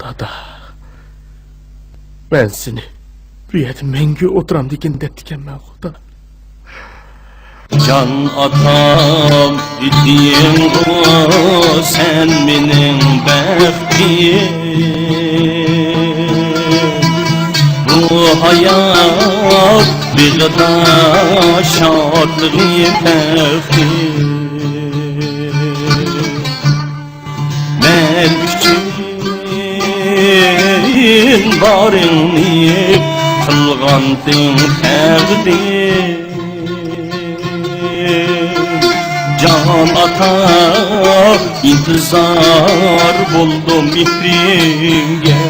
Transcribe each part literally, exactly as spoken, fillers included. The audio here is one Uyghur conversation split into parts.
دادا، مەن سېنى بۇ يەردە مەڭگۈ ئولتۇرامدىكىن دەپتىكەنمەن، خۇدا. جان ئاتام ئىدىڭغۇ سەن مېنىڭ بەختىم، بۇ ھايات بېغىدا شادلىقى بەختىم. مەن ئۈچۈن بارىڭنى قىلغانتىڭ تەقدىر. جان ئاتا، ئىنتىزار بولدۇم مېھرىڭگە.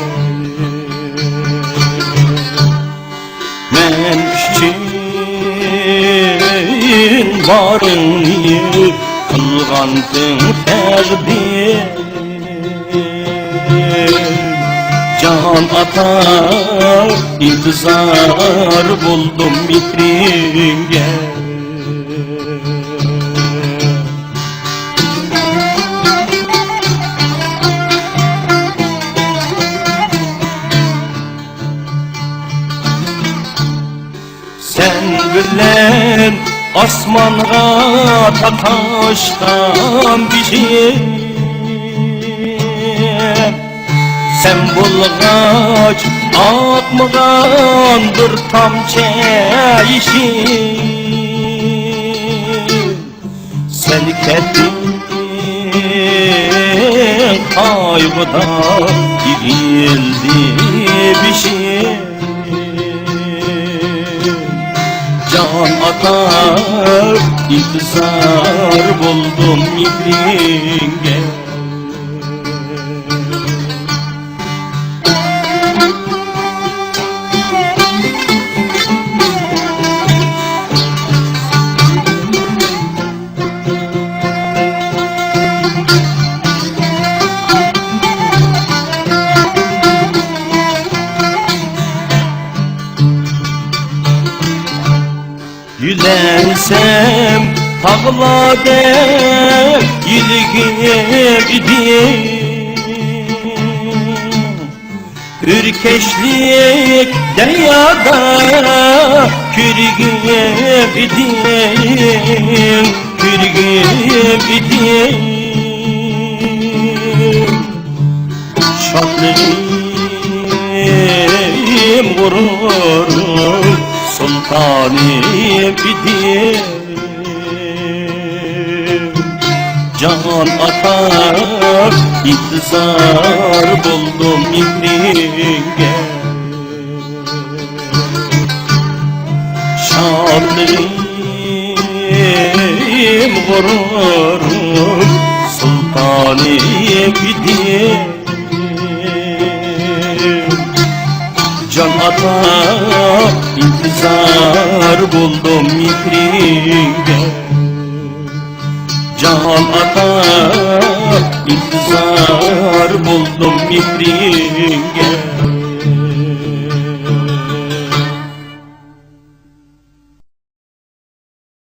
مەن ئۈچۈن بارىڭنى قىلغانتىڭ تەقدىر. جان ئاتا، ئىنتىزار بولدۇم مېھرىڭگە. سەن بىلەن ئاسمانغا تاقاشقان بېشىم، سەن بولغاچ ئاقمىغان بىر تامچە يېشىم. سەن كەتتىڭ قايغۇدا ئېگىلدى بېشىم. جان ئاتا، ئىنتىزار بولدۇم مېھرىڭگە. يۆلەنسەم تاغلاردا يۆلىگىم ئىدى، ئۆركەشلىك دەريادا كۆرگۈم ئىدى، كۆرگۈم ئىدى. شادلىقىم، غۇرۇرۇم، سۇلتانىم ئىدىڭ. جان ئاتا، ئىنتىزار بولدۇم مېھرىڭگە. شادلىقىم، غۇرۇرۇم، سۇلتانىم ئىدىڭ. جان ئاتا، ئىنتىزار بولدۇم مېھرىڭگە. جان ئاتا، ئىنتىزار بولدۇم مېھرىڭگە.